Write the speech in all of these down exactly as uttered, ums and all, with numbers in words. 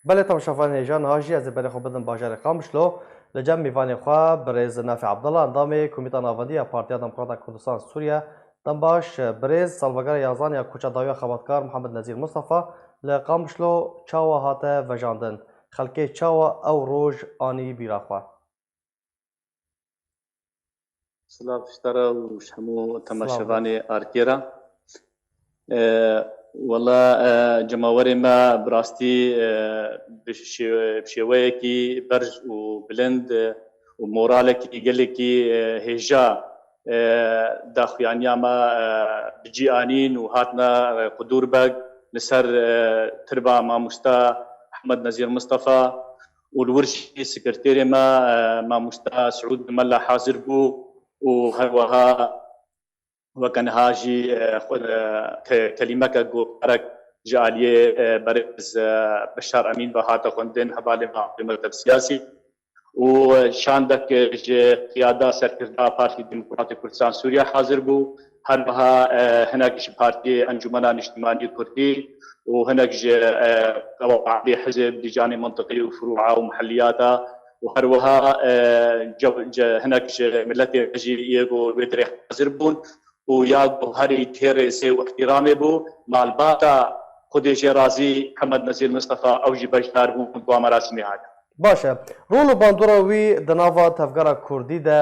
Belê, temaşevanên hêja, niha jî ez ê berê xwe bidim bajarê Qamişlo. Li cem mêvanê xwe birêz Nafê Abdullah, endamê Komîta Navendî ya Partiya Demokrata Kurdistan Sûriye, dembaş birêz salvegera yazan ya Koça Dawiya Xebatkar Mihemed Nezîr Mistefa li Qamişlo çawa hate vejandin? Xelkê çawa ew roj anî bîra xwe? Silav ji te re û ji hemû temaşevanê Arkê re. E, wela, e, cemawerê me bi rastî, e, bi şê-, bi şêweyekî berz û bilind, e, û moralekî gelekî, e, hêja, e, daxuyaniya me, e, bi cî anîn û hatine, e, qudûr beg li ser, e, tirba mamosta Ehmed Nezîr Mistefa û li wir jî sekreterê me, e, mamosta Siûd Mela hazir bû û her wiha weke niha jî, e, xwe, e, ke-, kelîmeke gotarek ji aliyê, e, berêz, e, Beşar Emîn ve hate xwendin, hevalê me, mekteb siyasî û şandek ji qiyada serkirda Partî Demokratîk Kurdistan Sûriye hazir bû. Her wiha, e, hinek ji Partiyê Encûmena Niştimanî Kurdî û hinek ji, e, qewaidê hizb, lîcanê mintiqî û firûa û mihelliyata û her wiha, e, ce-, ce-, hinek ji miletê me jî yê ku wê dirê hazir bûn û ya ku herî tê rêzê û ihtiramê bû, malbata Xwedê jê razî Mihemed Nezîr Mistefa ew jî beşdar bûn di wan merasîmê hate. Baş e. Rol û bandora wî di nava tevgera kurdî de,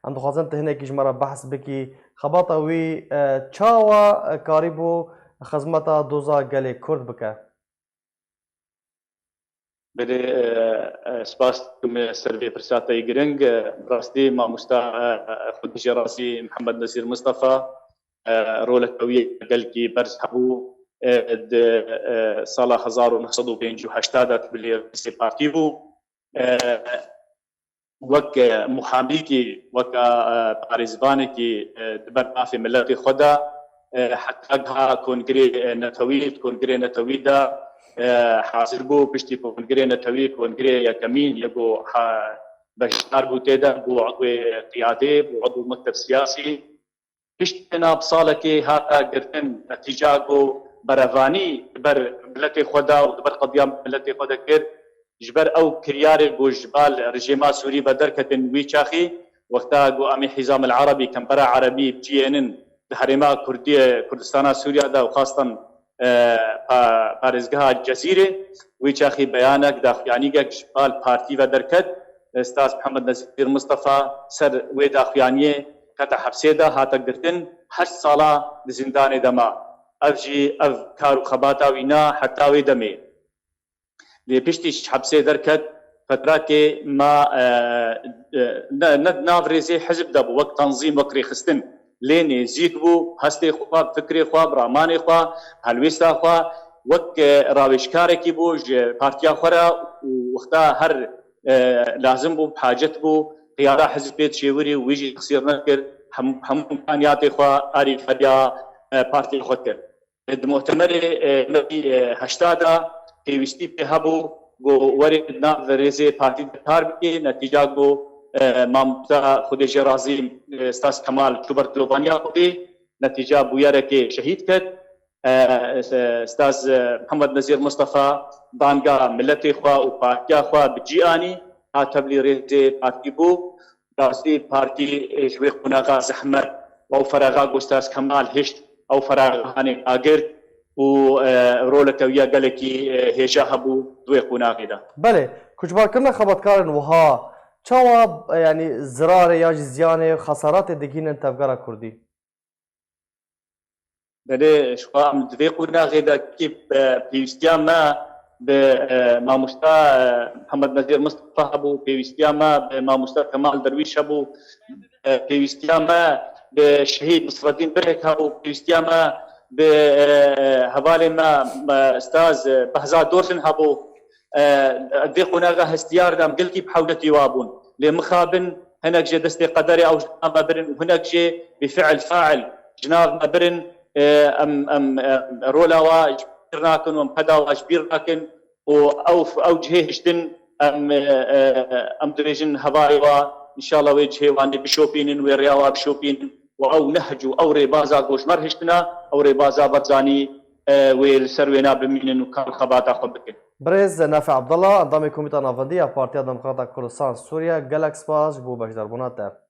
em dixwazin tu hinekî ji me re behs bikî. Xebata wî, e, çawa, e, karîbû xizmeta doza gelê kurd bike? Belê, e, e, spas dikim ser vê pirsa te yê giring. E, bi rastî mamosta, e, e, Xwedê jê razî Mihemed Nezîr Mistefa, e, roleke wî gelkî berz hebû. E, di, e, sala hezar û neh sed û pêncî û heşt de tevlî rêzê partî bû. E, wek, e, muhamîkî, wek, e, parêzvanekî, e, di ber mafê miletê xwe de, e, heta giha kongrê, e, netewî, di kongrê netewî de, e, hazir bû, piştî kongrê netewî, kongrê yekemîn, yê ku ha-, beşdar bû tê de, bû udwê qiyadê, bû udwê mekteb siyasî. Piştî nav salekê hate girtin, netîca ku berevanî li ber miletê xwe da û li ber qediya miletê xwe de kir, ji ber ew kiryarê ku ji bal rejîma Sûrî ve derketin wî çaxî, wexta ku em ê Hîzam el Erebî, Kembera Erebî bi cî ênin di herêma Kurdiyê, Kurdistana Sûriya de û xastan, e, pa-, parêzgeha Cezîrê, wî çaxî beyanek, daxuyanîgek ji bal partî ve derket. Staz Mihemed Nezîr Mistefa ser wê daxuyaniyê kete hepsê de, hate girtin, heşt sala di zîndanê de ma. Ev jî, ev kar û xebata wî na heta wê demê. Lê piştî ji hepsê derket, fetrakê ma, e, e, ne, ne di nav rêzê hizb de bû, wek tenzîm, wek rêxistin. Lê nêzîk bû, hestê xwe, fikrê xwe, bi ramanê xwe, helwêsta xwe, wek, e, rawêjkarekî bû ji partiya xwe re û wexta her, e, lazim bû, hacet bû, qiyada hizb pê dişêwirî û wî jî texsîr nekir, hem-, hemû îmkaniyatê xwe alîkariya, e, partiyê xwe kir. Di muhtemerê, e, me, e, heşta de pêwîstî pê hebû ku werê di nav rêzê partî de kar bike. Netîca ku, e, mamosta Xwedê jê razî, e, Staz Kemal çû ber dilovaniya Xwedê, netîca bûyerekê şehîd ket. E, e, Staz, e, Mihemed Nezîr Mistefa banga miletê xwe û partiya xwe bi cî anî, ha tevlî rêzê partî bû. Rastî partî, e, ji wê qonaxa zehmet û ew feraxa ku Staz Kemal hişt, ew feraxa hanê agirt û, e, roleke wî ya gelekî, e, hêja hebû di wê qonaxê de. Belê, koçberkirina xebatkarên wiha çawa, e, yanî zirarê yan jî ziyanê, xesaratê digihînin tevgera kurdî? Belê, ji xwe em di vê qonaxê de kî, e, pêwîstiya me bi, e, mamosta, e, Mihemed Nezîr Mistefa hebû, pêwîstiya me bi mamosta Kemal Derwîş hebû, e, pêwîstiya me bi şehîd Nisreddîn Birhik hebû, pêwîstiya me bi, e, e, hevalê me, me Staz, e, Behzad Dorsin hebû. E, di vê qonaxa hestiyar de em gelkî bi hewletî wa bûn. Lê mixabin hinek jê destê qederê ew ji nav me birin û hinek jê bi fiil fail ji nav me birin, e, em, em, em rola wa ji bîr nakin û em qeda wa ji bîr nakin û ew, ew cihê hiştin em, e, e, em dibêjin hevalê wa, înşallah wê cihê wanê bişopînin, wê rêya wa bişopînin û ew nehc û ew rêbaza ku ji me re hiştina, ew rêbaza Barzanî e, wê li ser wêna bimînin û kar xebata xwe bikin. Birêz Nafi Abdullah, endamê Komîta Navendî ya Partiya Demokrata Kurdistan Sûriye, gelek spas ji bo beşdarbûna te.